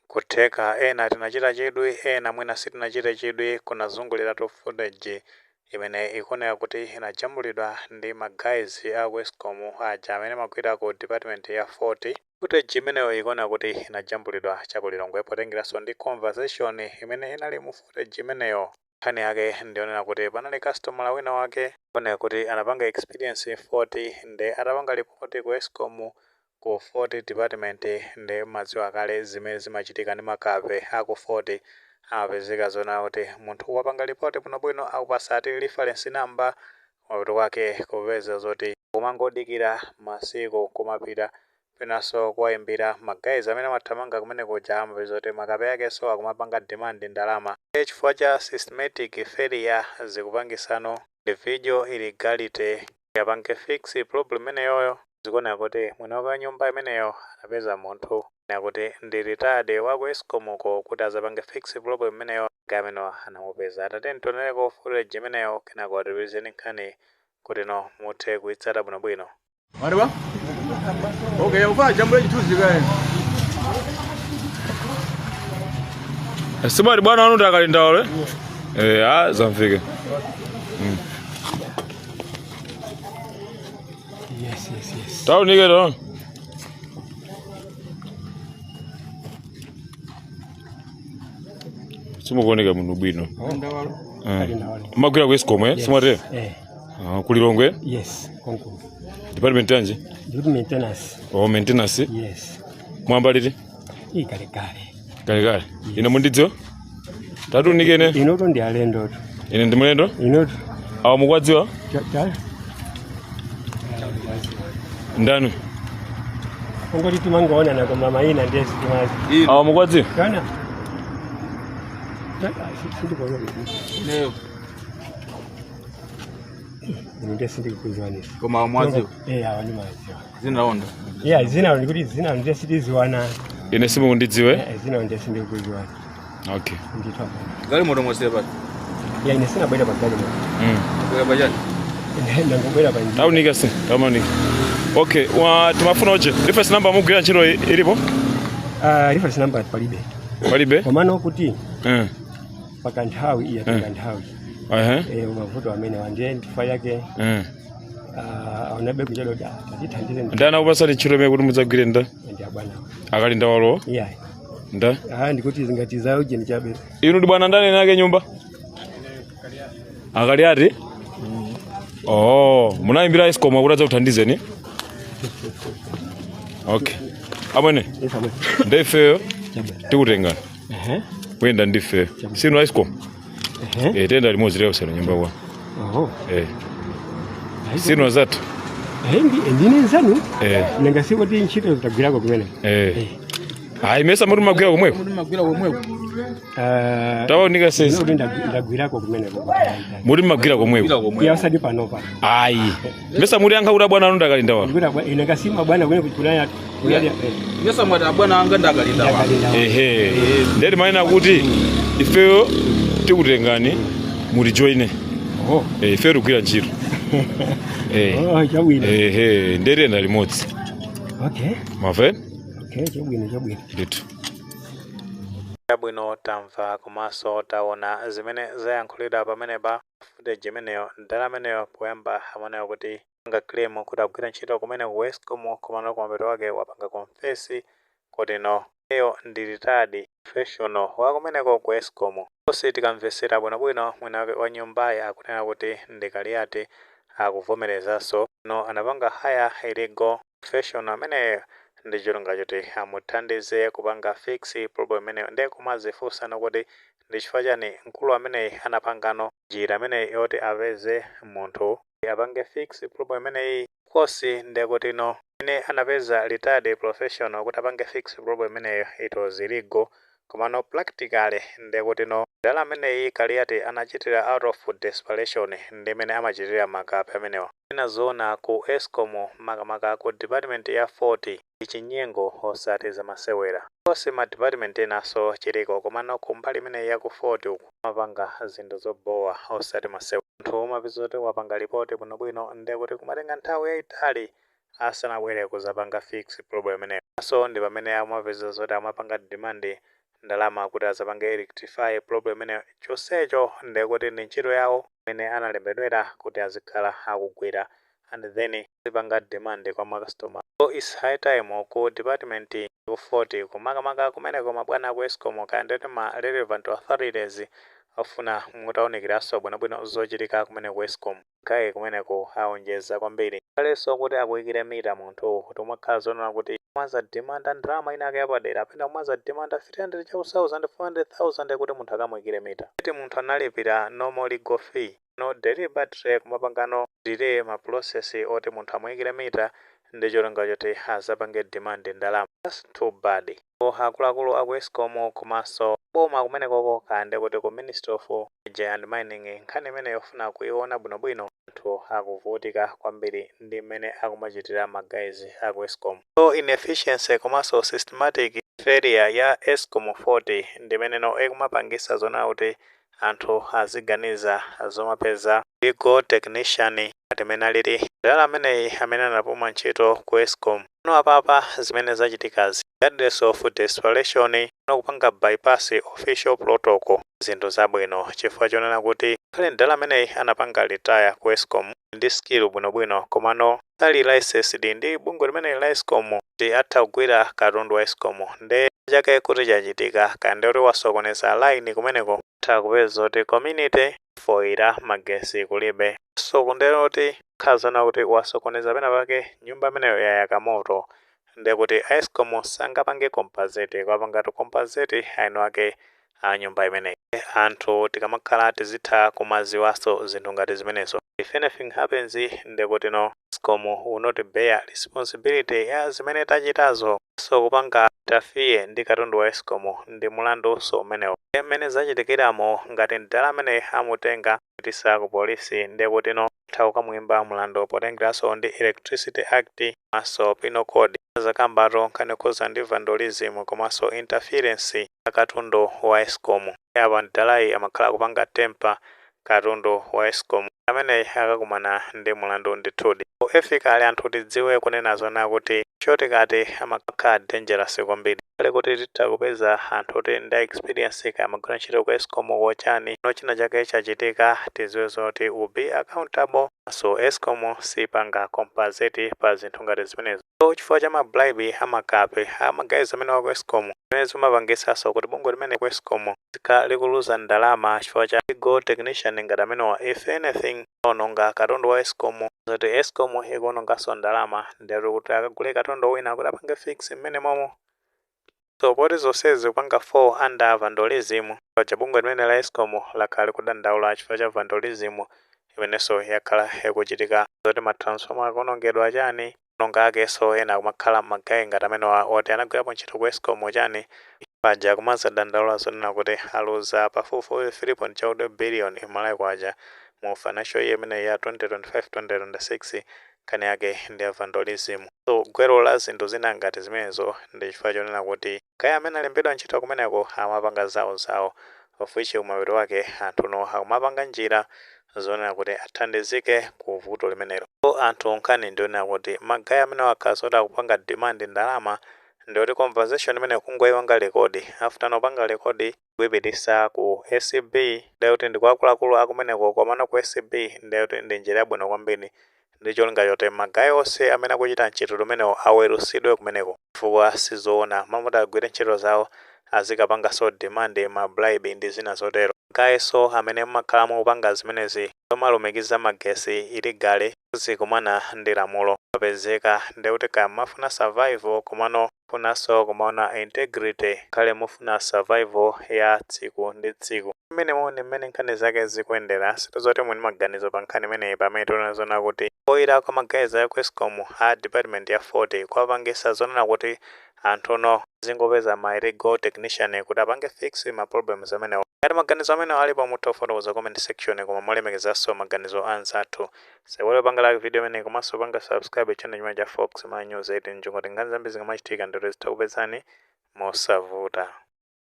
Kutheka ena tinachita chidwi, ena mwina sitinachite chidwi. Kunazunguliratu footage imene ikuoneka kuti inajambulidwa ndi ma guys a ku Escom aja amene amagwira ku department ya fault. Footage imeneyo ikuoneka kuti inajambulidwa cha ku Lilongwe potengeranso ndi conversation imene inali mu footage imeneyo. Nkhani yake ndiyonena kuti panali customer wina wake kuoneka kuti anapanga experience fault, nde atapanga report ku Escom ku fault department, nde mumadziwa kale zimene zimachitika ndi makape aku fault, amapezeka zonena kuti munthu wapanga report bwinobwino, akupasa ati reference number, kumapeto kwake kupeza zoti kumangodikira masiku kumapita, penanso kuwayimbira ma guys amene amathamanga kumene kuja, amapeza kuti makape akenso akumapanga demand ndalama chifukwa cha systematic failure, zikupangisano individual illegality apange fix problem imeneyoyo. Zikuoneka kuti mwini wake wa nyumba imeneyo anapeza munthu kuti ndi retired wa ku Escom ko kuti azapange fix problem imeneyo. Guy amenewa anamupeza. Atate, tionereko footage imeneyo, kenako atipizeni nkhani kuti no muthe kuitsata bwinobwino. Mariba? Okay, ufana jambula chithunzi kae. Simati bwana wanu ndakalinda ole? Eh, ah, zamveka. Yes. Taunike taona. Simukuoneka munthu bwino. Eh. Mumagwira ku Escom eh? Simatero? Eh. Ah, ku Lilongwe? Yes, konko. Department yanji? Ndikuti maintenance. Oh, maintenance. Yes. Mwayamba liti? Iyi kale kale. Kale kale. Ine mundidziwa? Tatiunikeni. Inutu ndi alendotu. Ine ndi mlendo? Inutu. Awa mukuwadziwa? Cha cha. Ndani? Kungoti timangoonana koma mayina ndiye sitimazi. Awa mukuwadziwa? Kana. Sindikuona. Leo. Ine ndiye sindikukudziwani. Koma mwadziwa. Eh, awa ndimadziwa. Zina laonda. Yeah, zina ndikuti zina ndiye sitiziwana. Ine simukundidziwa? Eh, zina ndiye sindikukudziwani. Okay. Ndithu apa. Galimoto mwasiya pati. Yeah, ine sinabwera pa galimoto. Bwera pachani. Ndangobwera pa njira. Taunika si, taunika. Okay, wa timafuna oche. Reference number mugwira ntchito ilipo? Ah, reference number palibe. Palibe? Komano kuti pakanthawi iya pakanthawi. Eh, mavuto amene wandiye ndifa yake. Aonabe kuchedwa kuti tatithandize. Ndani akupasani ntchito imene kuti mudzagwire nda? Ndi abwana. Akalinda walowo? Yeah. Nda? Ah, ndikuti zingati za ujeni chabe. Inu ndi bwana ndani nake nyumba? Akaliati? Oh, munayimbira Escom kuti adzakuthandizeni? Okay. Amwene, Yes, amwene. ndi ifeyo Chabe. tikutengani. Kuyenda ndi ifeyo. Sinu Escom? Ehe. Eh, tiyenda limodzi lero senu nyumba kwa. Oho. Eh. Sinu azathu. Eh, ndine nzanu. Eh. Nanga sikuti ntchito zitagwirako kumene. Eh. Hayi mesa muri magwira komweko. Muri magwira komweko. Ah, Taunika sesi. ndikuti ndagwirako kumeneko. Muri magwira komweko. Gwira komweko. Iya osati panopa. Ayi. Mesa muri yankha kuti bwana anu ndakalinda wa. Ndikuti ine kasima bwana kumene kunaya kunali Mesa mwati abwana anga ndakalinda wa. ndakalinda. Ehe. Ndeti manena kuti ifeyo tikutengani mutijoine. Oh. Eh, ifeyo tikugwira ntchito. Eh. Oh, chabwino. Ehe, ndeti tiyenda limodzi. Okay. Mwamva? Okay, chabwino chabwino. Ndithu. Chabwino, tamva komanso taona zimene zayankhulidwa pamenepa. Footage imeneyo, mdala ameneyo poyamba amaoneka kuti anga claim kuti agwira ntchito kumene ku Escom, komano kumapeto wake wapanga confess kuti no, iyeyo ndi retired professional wa kumeneko ku Escom. Onse tikamvesera bwinobwino, mwini wake wa nyumbayi akunena kuti ndi Kaliati, akuvomerezanso no anapanga hire illegal professional ameneyo ndi cholinga choti amuthandize kupanga fix problem imeneyo. Ndiye kumazifunsana kuti ndi chifukwa chani mkulu ameneyi anapangano njira imeneyi yoti apeze munthu apange fix problem imeneyi. Of course, ndiye kuti no ine anapeza retired professional kuti apange fix problem imeneyo, it was illegal, komano practically ndiye kuti no dala ameneyi Kaliati anachitira out of desperation, ndi imene amachitira makape amenewa. Ena zoona, ku Escom, makamaka ku department ya 40, ndi chinyengo osati zamasewera. Onse ma department enanso chiliko, komano ku mbali imeneyi ya ku 40 uku amapanga zinthu zobowa osati masewera. Munthu umapeza kuti wapanga report bwinobwino, ndiye kuti kumatenga nthawi yayitali asanabwere kuzapanga fix problem imeneyo. So ndi pamene amapeza zoti amapanga demand. Ndalama kuti azapange rectify problem imeneyo, chonsecho ndekuti ndi ntchito yawo imene analembedwera kuti azikhala akugwira and then zipanga demand kwa ma customer. So it's high time ku department ku 40, kumakamaka kumeneko mabwana ku ESCOM kaya ma relevant authorities, afuna mutawunikiranso bwinobwino zochitika kumene ku ESCOM. Kaye kumeneko aonjeza kwambiri, kalenso kuti akuyikire mita munthu kuti umakhala zonena kuti mwaza demanda ndalama inake yapadera, apena mwaza demanda 300 cha 1000, 400,000 kuti munthu akamuyikire mita, kuti munthu analipira normal legal fee. No, deliberately kumapangano delay ma process oti munthu amuyikire mita ndi cholinga choti azapange demand ndalama. That's too bad. Akuluakulu aku ESCOM komanso boma kumenekoko, kande kuti ku Ministry of Energy and Mining, nkhani imene yofuna kuiona bwinobwino. Anthu akuvutika kwambiri ndi mmene akumachitira ma guys aku ESCOM. So inefficiency komanso systematic failure ya ESCOM 40 ndimeneno ikumapangisa zona kuti anthu aziganiza zomapeza legal technician timene alili dala ameneyi amene anapuma ntchito ku ESCOM. No, apapa zimene zachitikazi, regardless of desperation, no, kupanga bypass official protocol, zinthu zabwino, chifukwa chonena kuti khale mdala ameneyi anapanga retire ku ESCOM ndi skill bwinobwino, komano sali licensed ndi bungwe limene la ESCOM kuti atha kugwira katundu wa ESCOM. Nde chake kuti chachitika kandi kuti wasokoneza line kumeneko, atha kupeza kuti community foira, magesi kulibe. So kundero kuti khazana kuti wasokoneza pena pake, nyumba imeneyo yayaka moto, ndekuti ESCOM sangapange compensate, kwapangatu compensate aino ake a nyumba imeneyi. Anthu tikamakhala tizitha kumaziwaso zinthu ngati zimenezo. If anything happens, ndekuti no, ESCOM will not bear responsibility ya zimene tachitazo. So kupanga interfere ndi katundu wa ESCOM ndi mulandunso umenewo. Mmene zachitikiramo, ngati mdala amene amutenga kutisa ku polisi, ndekuti no, atha kukamuyimba mlandu potengeranso ndi Electricity Act maso Penal Code, zakambato nkhani yokhuza ndi vandalism komanso interference ya katundu wa ESCOM. Apa mdalayi amakhala kupanga tamper katundu wa ESCOM, amene akakumana ndi mulandu ndithudi. Ethically, anthu tidziwe kunena zona kuti shortcut amakhala dangerous kwambiri. Kale kuti titha kupeza anthu oti ndi experience, kaya amagwira ntchito ku ESCOM wochani, no, china chake chachitika, tidziwe zoti will be accountable. So ESCOM sipanga compensate pa zinthu ngati zimenezo. So chifukwa cha ma bribe amakape ama guys amene wa ku ESCOM, zimene zimapangisanso kuti bungwe limene ku ESCOM zikhala likuluza ndalama chifukwa cha legal technician ngati amenewa. If anything ononga katundu wa ESCOM, zoti ESCOM ikuononganso ndalama, ndero kuti akagule katundu wina kuti apange fix mmene momo. So poti zonsezi kupanga fall under vandalism, paja bungwe limene la ESCOM lakhala likudandaula chifukwa cha vandalism imenenso yakhala ikuchitika, zoti ma transformer akuonongedwa chani, nonga akenso ena akumakhala ma guy ngati amenewa oti anagwirapo ntchito ku ESCOM chani. Paja kumazadandaula zonena kuti aluza pafupifupi 3.2 billion Malawi kwacha mu financial year imeneyi ya 2025-2026, nkhani yake ndi ya vandalism. So gwero la zinthu zina ngati zimenezo ndi chifukwa chonena kuti kaya amene alembedwa ntchito kumeneko amapanga zawo zawo, of which kumapeto wake anthuno akumapanga njira zonena kuti athandizike ku vuto limenelo. So anthu, nkhani ndionena kuti ma guy amene wakhala zoti akupanga demand ndalama, ndikuti conversation imene kungoyiwanga record, after nopanga record kuyipitisa ku ACB, ndikuti ndi kwa akuluakulu akumeneko komano ku ACB, ndikuti ndi njira yabwino kwambiri ndi cholinga choti ma guy onse amene akuchita ntchito limenewo awerusidwe kumeneko, chifukwa sizoona mamuti agwire ntchito zawo azikapanganso demand ma bribe ndi zina zotero. Guyso amene mmakhala mukupanga zimenezi zomalumikiza magesi illegally, zikumana ndi lamulo mapezeka, ndikuti kaya mafuna survival, komano funanso kumaona integrity, khale mufuna survival ya tsiku ndi tsiku. Mmenemo ndi mmene nkhani zake zikuyendera. Sitozoti muli maganizo pa nkhani imeneyi, pamene tinazona kuti oyira kwa ma guys a ku ESCOM a department ya 40 kwapangisa zonena kuti anthuno zingopeza ma illegal technician kuti apange fix ma problems amenewo. Ngati maganizo amenewo alipo, mutha kufotokoza comment section, koma molemekezanso maganizo anzathu. Sewero panga like video imeneyi komanso panga subscribe channel chimene cha Fox Ma News 8 njongoti nkhani zambiri zikamachitika ndito zitha kupezani mosavuta.